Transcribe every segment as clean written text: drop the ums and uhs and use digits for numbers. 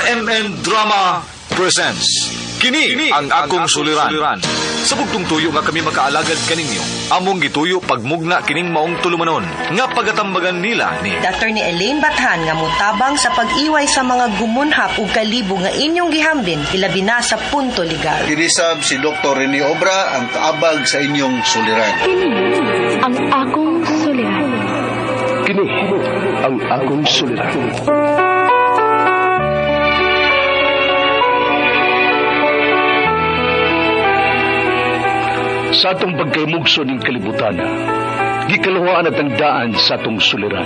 RMN Drama presents Kini ang akong suliran. Sa bugtong tuyo nga kami makaalagad kaninyo, among gituyo pagmugna kining maong tulumanon nga pagatambagan nila ni Attorney Elaine Bathan nga motabang sa pag-iway sa mga gumunhap ug kalibo nga inyong gihambin ilabi na sa punto legal. Kinisab si Dr. Rene Obra ang kaabag sa inyong suliran. Kini ang akong suliran. Kini ang akong suliran. Sa atong pagkaymugso ning kalibutan, gikaluhaan at ang daan sa atong suliran.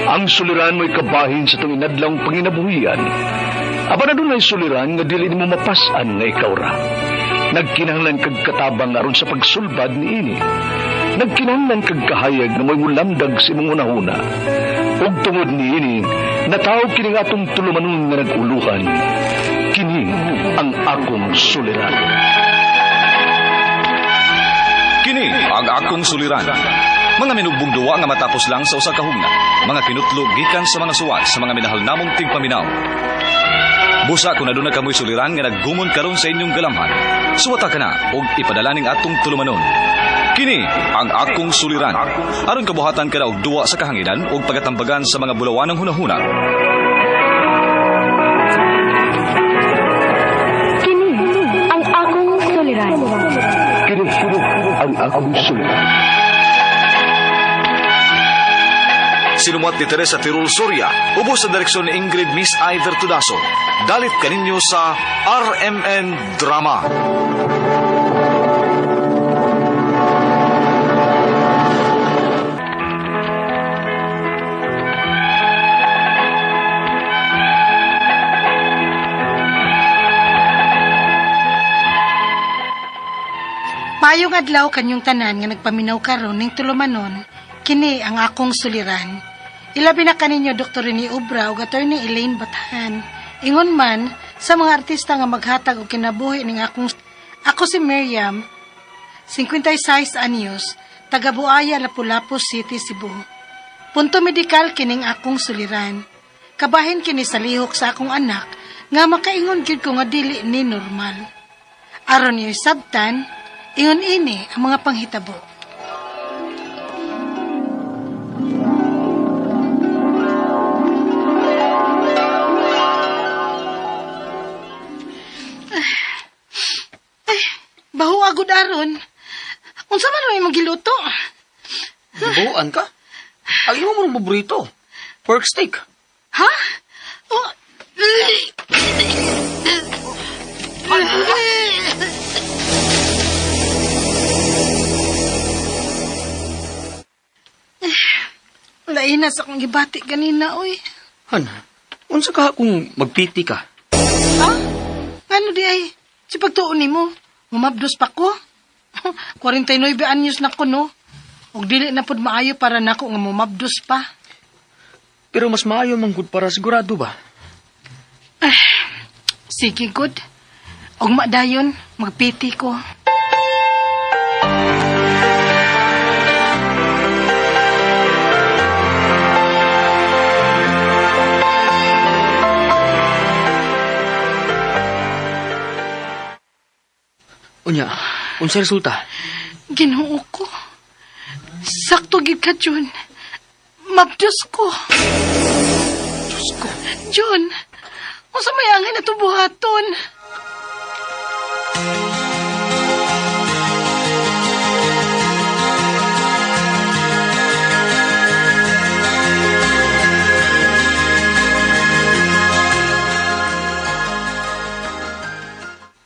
Ang suliran mo'y kabahin sa atong inadlawng panginabuhian. Apan adunay suliran nga dili nimo mapas-an nga ikaw ra. Nagkinahanglan kag katabang aron sa pagsulbad niini. Nagkinahanglan kag kahayag nga mo'y mulamdag sa imong hunahuna. Ug tungod niini, nataw kini nga atong tulumanon nga nag-uluhan. Kini ang akong suliran. Kini ang akong suliran. Mga minugbong duwa nga matapos lang sa usa ka hugna. Mga kinutlo gikan sa mga suwat sa mga minahal namong tigpaminaw. Busa kung aduna kamoy suliran nga naggumon karon sa inyong galamhan. Suwata ka na og ipadala ning atong tulumanon. Kini ang akong suliran. Aron kabuhatan ka na og duwa sa kahanginan ug pagatambagan sa mga bulawanang hunahuna. Kini ang akong suliran. Kini ang akong suliran. Sinumuat ni Teresa Tirul Soria, ubos sa direksyon ni Ingrid Miss Iver Tudaso. Dalit kaninyo sa RMN Drama. Maayong adlaw kanyong tanan nga nagpaminaw karon ning tulumanon, kini ang akong suliran. Ilabi na kaninyo Dr. Rene Obra ug Attorney Elaine Bathan. Ingon man sa mga artista nga maghatag og kinabuhi ning akong. Ako si Miriam, 56 anyos, taga Buaya, Lapu-Lapu City, Cebu. Punto medikal kining akong suliran. Kabahin kini sa lihok sa akong anak nga makaingon gyud ko nga dili ni normal. Aron niyo sabtan, ingon ini ang mga panghitabo. Ay, baho agud aron. Unsa man may giluto? Gibuan ka? Ang imo mong paborito. Pork steak. Ha? Oh. Lain na sa akong gibati ganina, oy. Han, unsa ka kung magpiti ka? Ha? Ngano di ay? Si pagtuon nimo, mumabdos pa ko. 49 anyos na ko, no? Ug dili na pud maayo para nako nga mumabdos pa. Pero mas maayo man gud para sigurado ba? Sige, good. Ug madayon, magpiti ko. Unya, unsa resulta? Ginoo ko. Sakto gid ka, John. Mabdos ko. Diyos ko. John, unsa may angay na buhaton?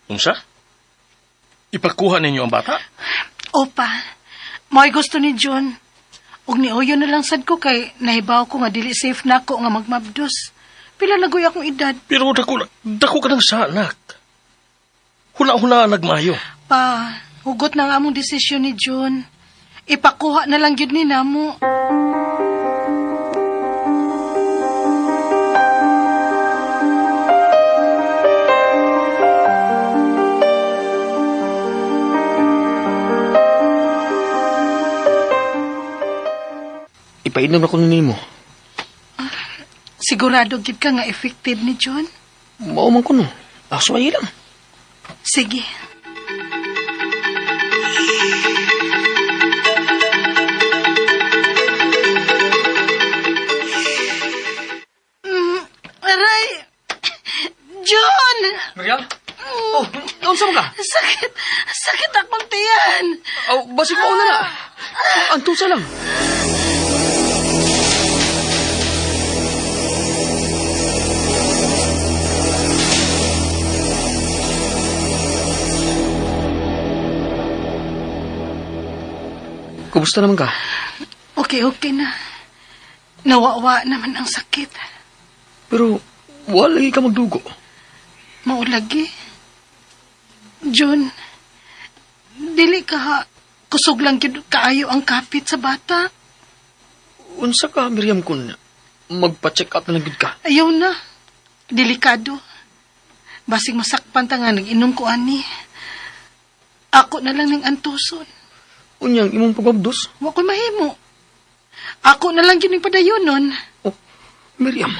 Unsa? Ipakuha ninyo ang bata? Opa, mao'y gusto ni John. Ug niuyo na lang sad ko kay nahibaw ko nga dili safe na ako nga magmabdos. Pila na guy akong edad. Pero dako, dako ka ng sanak. Huna-huna nagmayo. Pa, hugot na ang among desisyon ni John. Ipakuha na lang gyud ni namo. Ipainom na ko nimo. Sigurado gid ka nga effective ni John. Mao man kuno. Asway lang. Sige. Aray! John! Miriam? Oh, naunsa man ka? Sakit! Sakit akong tiyan! Oh, basig mauna na. Antusa lang. Kumusta naman ka? Okay, okay na. Nawawa naman ang sakit. Pero wala lagi ka magdugo. Maulagi. John, dili ka ha. Kusog lang gyud kaayo ang kapit sa bata. Unsa ka, Miriam, kun magpa-check up na lang gid ka? Ayaw na. Delikado. Basig masakpan ta nga nag-inom ko ani. Ako na lang ning antuson. Unyang imong pagmabdos. Wa ko'y mahimo. Ako na lang gyud ning padayonon. Oh, Miriam.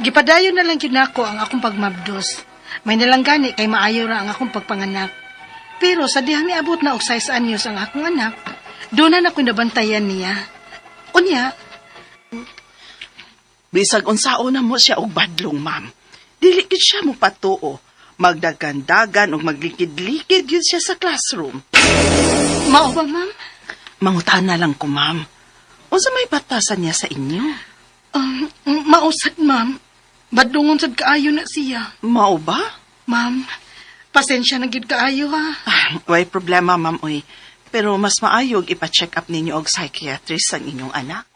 Gipadayon na lang gyud nako ang akong pagmabdos. May nalang gani kay maayo ra ang akong pagpanganak. Pero sa dihang niabot na og 6 anyos ang akong anak, doon na ako'y nabantayan niya. Unya, Bisag unsaon na mo siya og badlong, ma'am. Dili gid siya mo patuo. Magdagandagan og maglikid-likid yun siya sa classroom. mao ba ma'am? Mangutana lang ko, ma'am. Unsa may batasan niya sa inyo? Mausad ma'am. Badlungon sad kaayo na siya. Mao ba? Ma'am, pasensya na gyud kaayo ha. Ah, way problema, ma'am, oy. Pero mas maayog ipa-check up ninyo og psychiatrist ang inyong anak.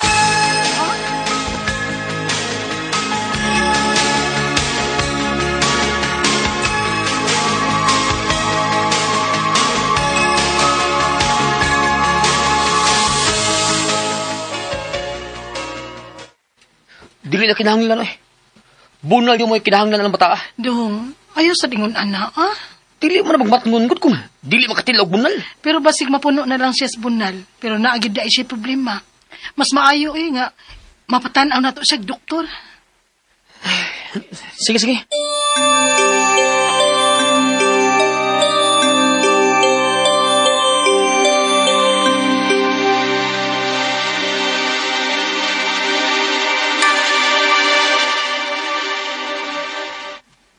Dili na kinahanglan eh. Bunal yung may kinahanglan ng bata. Dong, ayaw sa dingon ana ah. Dili mo na magmatngon gud kung dili makatil og bunal. Pero basig mapuno na lang siya sa bunal. Pero naagid na siya problema. Mas maayo eh nga, mapatanaw na to siya doktor. Sige, sige.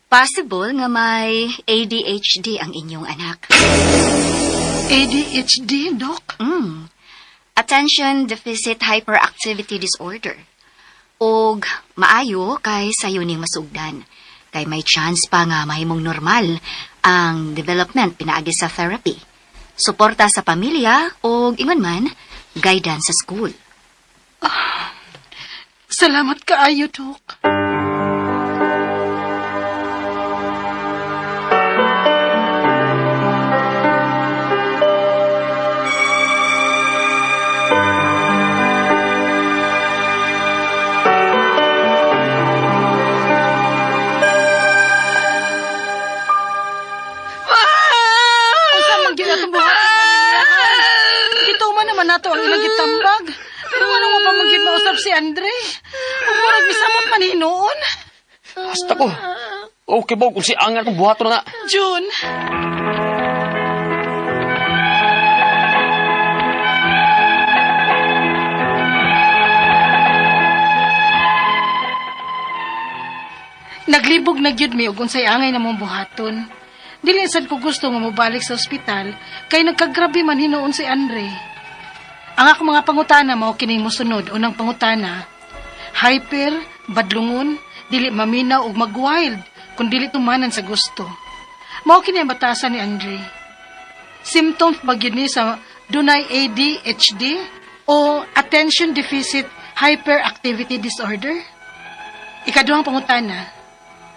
Possible nga may ADHD ang inyong anak. ADHD, Doc? Mm. Attention Deficit Hyperactivity Disorder. Og maayo kay sayo ning masugdan. Kay may chance pa nga mahimong normal ang development pinaagi sa therapy. Suporta sa pamilya og ingon man guidance sa school. Salamat kaayo, Doc. Unsa man gyud atong buhaton nila? Gituman naman nato ang ilang gitambag. Pero wala mo pa man gyud mausap si Andre. Ug murag misamot man hinuon. Hasta ko. Okay ba kung si angan kung buhaton na. June. Naglibog na gyud mi og unsay angay namong buhaton. Dili sad ko gusto nga mobalik sa ospital kay nagkagrabe man hinuon si Andre. Ang akong mga pangutana mao kining mosunod. Unang pangutana, hyper, badlungon, dili maminaw ug mag-wild kung dili tumanan sa gusto. Mao kini ang batasan ni Andre. Symptoms ba gyud ni sa dunay ADHD o Attention Deficit Hyperactivity Disorder? Ikaduhang pangutana,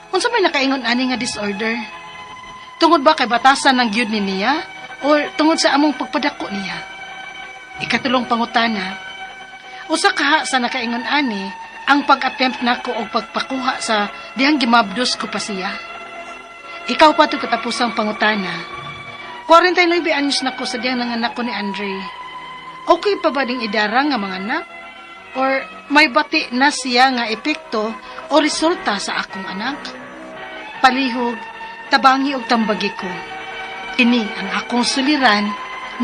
unsa may nakaingon ani nga disorder? Tungod ba kay batasan ng gyud ni niya or tungod sa among pagpadako niya? Ikatulong pangutana, usa kaha sa nakaingon ani Ang pag-attempt nako og pagpakuha sa dihang gimabdos ko pa siya. Ikaw pa to katapusang pangutana. 49 anyos na ko sa dihang nanganak ko ni Andre. Okay pa ba ding idara nga mga anak? Or may bati na siya nga epekto o resulta sa akong anak? Palihog, tabangi og tambagi ko. Kini ang akong suliran,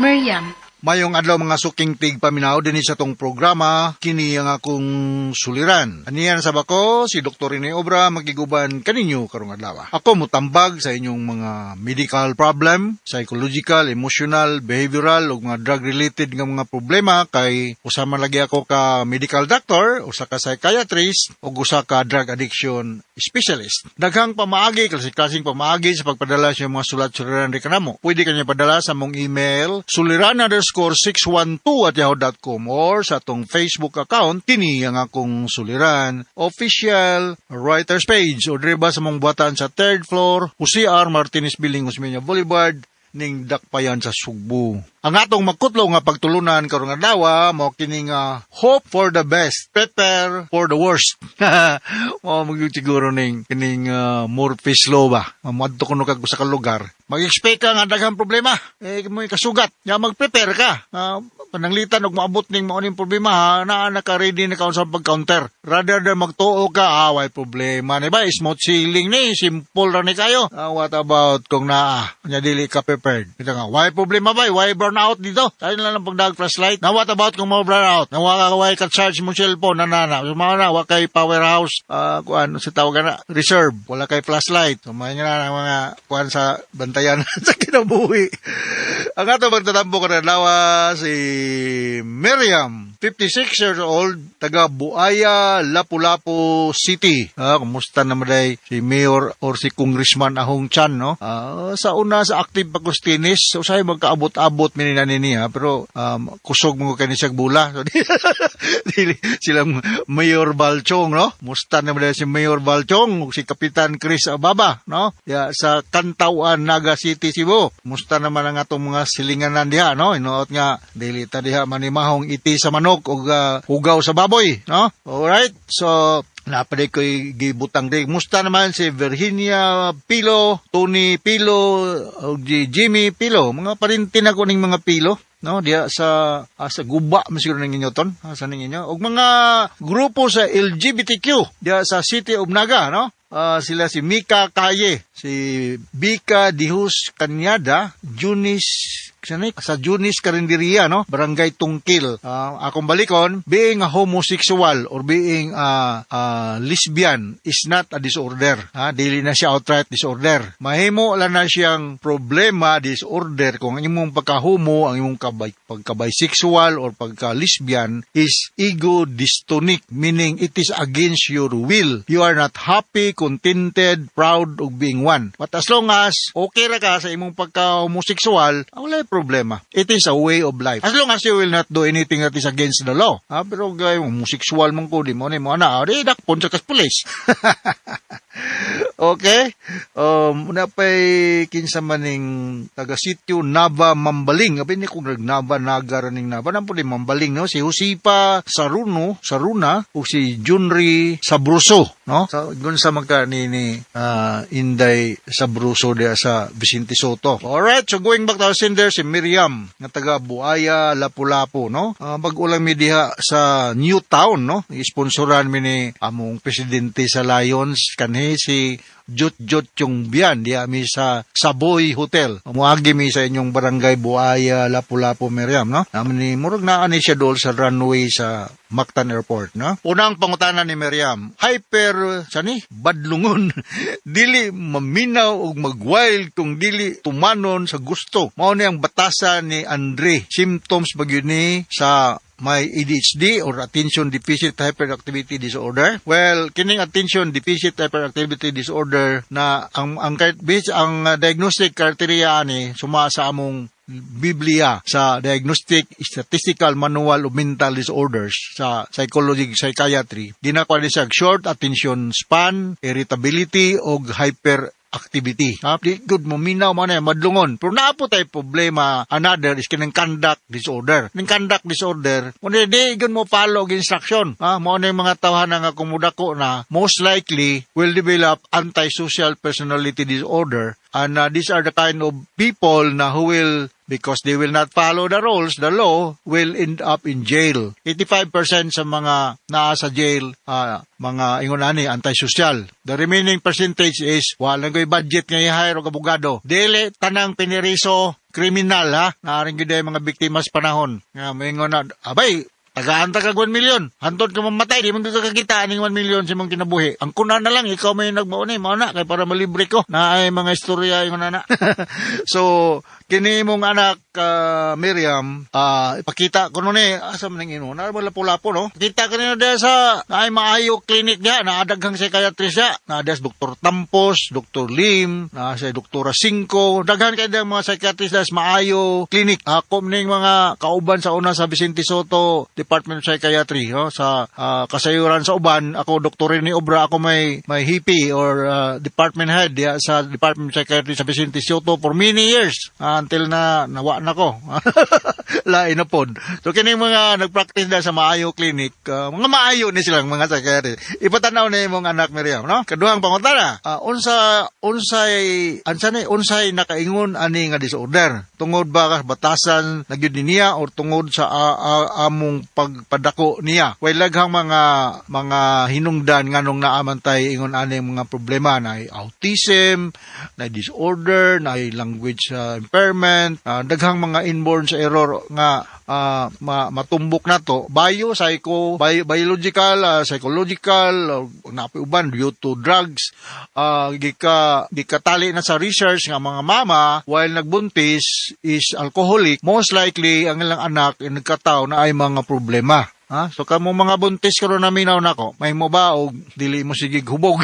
Miriam. Mayong adlaw, mga suking tig paminaw dinhi sa tong programa, kini ang akong suliran. Aniyan sa bako si Dr. Rene Obra, magiguban kaninyo karong adlaw. Ako mutambag sa inyong mga medical problem, psychological, emotional, behavioral ug mga drug related nga mga problema kay usa man lagi ako ka medical doctor, usa ka psychiatrist ug usa ka drug addiction specialist. Daghang pamaagi, klase-klaseng pamaagi sa pagpadala sa mga sulat suliran di kanamo. Pwede kanya padala sa mong email suliran_612@yahoo.com or sa atong Facebook account, kini ang akong suliran official writers page, o diri ba sa mong buhatan sa third floor, Jose R. Martinez Building, Osmeña Boulevard, ning Dakpayan sa Sugbo. Ang atong magkutlo nga pagtulunan karong adlaw mao kini nga "Hope for the best, prepare for the worst." Mao magyud siguro ning kining Murphy's Law ba. Moadto kuno kag usa ka lugar. Mag-expect ka nga daghang problema. Eh mo kasugat. Ya mag-prepare ka. Pananglitan og moabot ning mao ning problema ha, naa naka-ready na ka sa pag-counter. Rather than magtuo ka, ah, way problema ni ba, smooth sailing ni, simple ra ni kayo. Ah, what about kung naa, nya dili ka prepared? Kita nga, way problema ba, way burn out dito. Tayo na lang pagdag flashlight. Now what about kung mo burn out? Now way ka charge mo cellphone, na na na. So, mga na, wa kay powerhouse, kuan, sa tawag na, reserve. Wala kay flashlight. So, mga na mga kuan sa bantayan sa kinabuhi. Ang ato magtatampo karong adlaw si Miriam, 56 years old, taga Buaya, Lapu-Lapu City. Ah, kumusta naman day si Mayor or si Congressman Ahong Chan, no? Ah, sa una sa active pa tennis, so usahay magkaabot-abot mi ni niya, pero kusog mo kani siya bula. So, dili silang Mayor Balchong, no? Musta naman day si Mayor Balchong ug si Kapitan Chris Ababa, no? Ya sa Cantawan, Naga City, Cebu. Musta naman ang atong mga silinganan diha, no? Inuot nga dili ta diha manimahong iti sa manok ug hugaw sa baboy, no? Alright. So napaday ko'y gibutang di. Musta naman si Virginia Pilo, Tony Pilo, ug si Jimmy Pilo. Mga parintin ako ning mga Pilo, no, diya sa guba man siguro ning inyo ton, sa ning inyo ug mga grupo sa LGBTQ diya sa City of Naga, no? Sila si Mika Kaye, si Bika Dihus Kanyada, Junis sa Junis Karinderia, no? Barangay Tungkil. Akong balikon, being a homosexual or being a lesbian is not a disorder. Ha? Dili na siya outright disorder. Mahimo lang na siyang problema, disorder, kung ang imong pagka-homo, ang imong pagka-bisexual or pagka-lesbian is ego dystonic, meaning it is against your will. You are not happy, contented, proud of being one. But as long as okay ra ka sa imong pagka-homosexual, wala problema. It is a way of life. As long as you will not do anything that is against the law. Ha, pero gay homosexual man ko, di mo ni mo ana, di dakpon sa kas pulis. Okay? Una pa'y kinsa maning taga sitio Nava Mambaling. Abi ni kung nagnava Naga ning Nava nampo di Mambaling, no? Si Josipa Saruno, Saruna o si Junri Sabruso, no? Sa gun sa magka ni Inday Sabruso diya sa Vicente Soto. Alright, so going back to our sender si Miriam nga taga Buaya, Lapu-Lapu, no? Bag-o lang mi diha sa New Town, no? Isponsoran mi ni among presidente sa Lions kanhi si Jut Jut Chongbian diha mi sa Saboy Hotel. Muagi mi sa inyong barangay Buaya, Lapu-Lapu, Miriam, no? Naman ni murag naa ni siya dool sa runway sa Mactan Airport, no? Unang pangutana ni Miriam, hyper sani badlungon, dili maminaw og magwild kung dili tumanon sa gusto. Mao ni ang batasan ni Andre. Symptoms ba gyud ni sa may ADHD or attention deficit hyperactivity disorder? Well, kining attention deficit hyperactivity disorder na ang diagnostic criteria ani suma sa among Biblia sa Diagnostic Statistical Manual of Mental Disorders sa psychology, psychiatry. Ginakuha ni siya short attention span, irritability og hyperactivity. activity. Ha? Di gud mo minaw mo na madlungon. Pero naa po tay problema, another is kining conduct disorder. Ning conduct disorder, mo di gud mo follow og instruction. Ha? Mao na yung mga tawhan nga kung mudako na, most likely will develop antisocial personality disorder. And these are the kind of people na who will, because they will not follow the rules, the law, will end up in jail. 85% sa mga naa sa jail, mga ingon ani, antisocial. The remaining percentage is, wala ko'y budget nga i-hire og abogado. Dili tanang piniriso kriminal ha. Naaring gyud ay mga biktima sa panahon. Nga moingon na, abay, tagaan ta kag 1 million. Hantod ka mamatay, di man ka kakita aning 1 million sa imong kinabuhi. Ang kuna na lang, ikaw may nagmaunay, mao na, kay para malibre ko. Na ay mga istorya ingon na. So, kini imong anak, Miriam, ipakita ko nun eh, asa man ang ino, na lapo-lapo, no? Kita kanina diya sa, na ay maayo clinic diya, na daghang psychiatrist diya, na diya Dr. Tampos, Dr. Lim, na sa Dr. Cinco, daghan kay diya mga psychiatrist diya sa maayo clinic. Ako ning mga kauban sa una sa Vicente Sotto Department of Psychiatry, no? Sa kasayuran sa uban, ako Dr. Rene Obra, ako may hippie or department head diya sa Department of Psychiatry sa Vicente Sotto for many years, until na nawa na ko. Lain na pod. So kining mga nagpractice na sa Maayo Clinic, mga maayo ni silang mga psychiatrist. Ipatanaw na imong anak, Miriam, no? Kaduhang pangutana, unsa unsay ansa ni unsay nakaingon ani nga disorder? Tungod ba ka batasan na gyud niya or tungod sa among pagpadako niya? Way laghang mga hinungdan nganong naaman tay ingon ani mga problema na autism, na disorder, na language impairment, daghang mga inborn sa error nga matumbok nato bio psycho bio, biological, psychological, napoy uban due to drugs, gikatali na sa research nga mga mama while nagbuntis is alcoholic, most likely ang ilang anak ay nagkataw na ay mga problema. Ha? So kamo mga buntis karon na minaw nako, may mo ba og dili mo sige hubog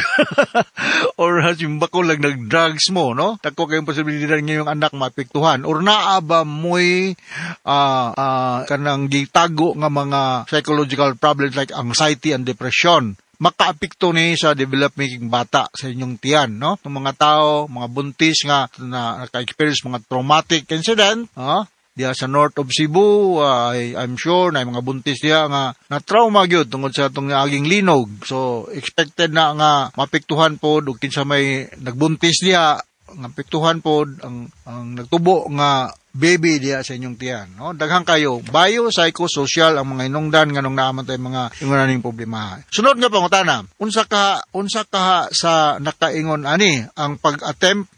or simbako lang nag-drugs mo, no? Dako kayong posibilidad ngayong anak maapektuhan or naa ba mo'y kanang gitago nga mga psychological problems like anxiety and depression, makaapekto ni sa development bata sa inyong tiyan, no? Ng mga tao, mga buntis nga na naka-experience mga traumatic incident, ha? Diya sa north of Cebu, I'm sure na mga buntis diya nga na trauma gyud tungod sa atong aging linog. So expected na nga maapektuhan pod og kinsa may nagbuntis diya, nga apektuhan pod ang nagtubo nga baby diya sa inyong tiyan, no? Daghang kayo bio psychosocial ang mga hinungdan nganong naaman tay mga ingon aning problema. Sunod nga pangutana, unsa ka sa nakaingon ani ang pag-attempt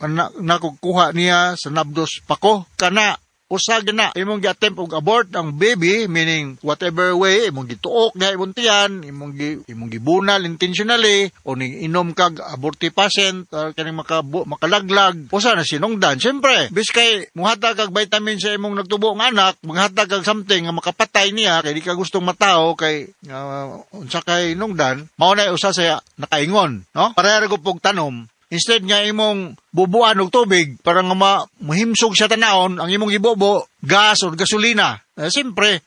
na, nakukuha niya sa nabdos pa ko kana usa na imong gi-attempt og abort ang baby, meaning whatever way imong gituok niya imong tiyan, imong gibunal intentionally o ning inom kag abortifacient kaning makalaglag, usa na sinungdan. Siyempre, bis kay muhatag kag vitamin sa imong nagtubo nga anak, maghatag kag something nga makapatay niya kay di ka gustong matao kay unsa kay nungdan, mao na usa sa nakaingon, no? Pareha ra pog tanom. Instead nga imong bubuan og tubig para nga mahimsog siya tanawon, ang imong ibobo, gas or gasolina. Eh, siyempre,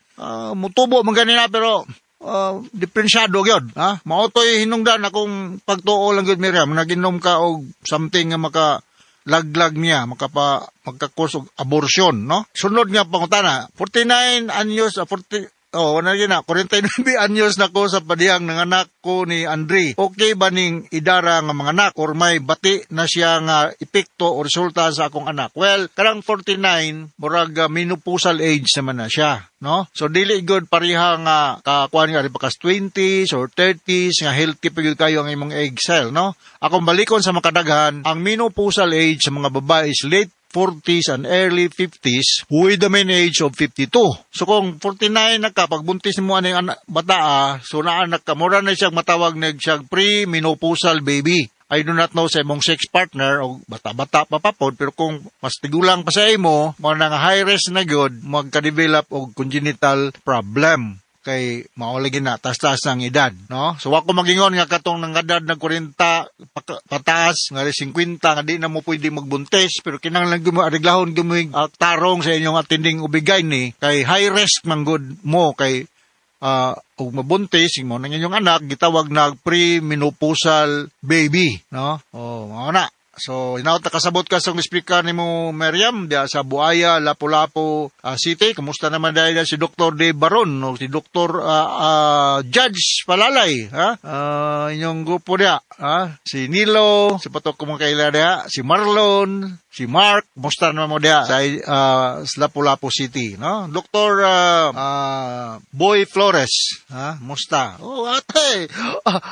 mutubo man gani na pero diferensyado gyud, ha? Mao to'y hinungdan akong pagtuo lang gyud, Miriam, naginom ka og something nga maka laglag niya, magka-cause og abortion, no? Sunod nga pangutana, 49 anyos, 40, oh, wala na, 49 anyos na ko sa padihang nanganak ko ni Andre. Okay ba ning idara nga mga anak or may bati na siya nga epekto o resulta sa akong anak? Well, karang 49, murag menopausal age naman na siya, no? So dili good pareha nga kakuan nga pa kas 20s or 30s nga healthy pa gyud kayo ang imong egg cell, no? Akong balikon sa makadaghan, ang menopausal age sa mga babae is late 40s and early 50s with the mean age of 52. So kung 49 na ka, pagbuntis mo ano yung anak, bata, so naanak ka, mura na siyang matawag na siyang pre-menopausal baby. I do not know sa imong sex partner o bata-bata pa papod, pero kung mas tigulang pa sa imo, mo na nga high risk na gyud magka-develop og congenital problem kay mao lagi na taas-taas ng edad, no? So wa ko magingon nga katong nangadad nag 40 pataas nga 50 nga di na mo pwede magbuntis, pero kinahanglan gyud mo areglahon gyud mo tarong sa inyong attending OB-GYN ni kay high risk man gud mo kay ug mabuntis mo nang inyong anak gitawag na pre-menopausal baby, no? Oh, mao na. So, hinaot nakasabot ka sa speaker nimo, Miriam, diya sa Buaya, Lapu-Lapu City. Kumusta naman dahil si Dr. Dave Baron, no? Si Dr. Judge Palalay, ha? Inyong grupo diya, ha? Si Nilo, si Patok kumong kaila diya, si Marlon, si Mark, kumusta naman mo diya sa Lapu-Lapu City, no? Dr. Boy Flores, ha? Musta? Oh, ate,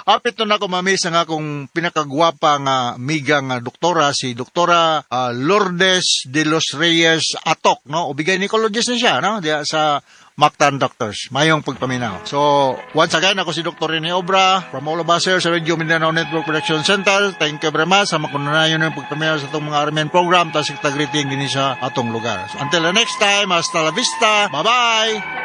apit na ako mamiss ang akong pinakagwapa nga amiga nga doktora, si Doktora Lourdes de los Reyes Atok, no? O gynecologist na siya, no? Diya sa Mactan Doctors. Mayong pagpaminaw. So, once again, ako si Dr. Rene Obra from all of us here sa Radio Mindanao Network Production Center. Thank you very much sa makununayon ng pagpaminaw sa atong mga RMN program, tas greeting din sa atong lugar. So, until the next time, hasta la vista. Bye-bye!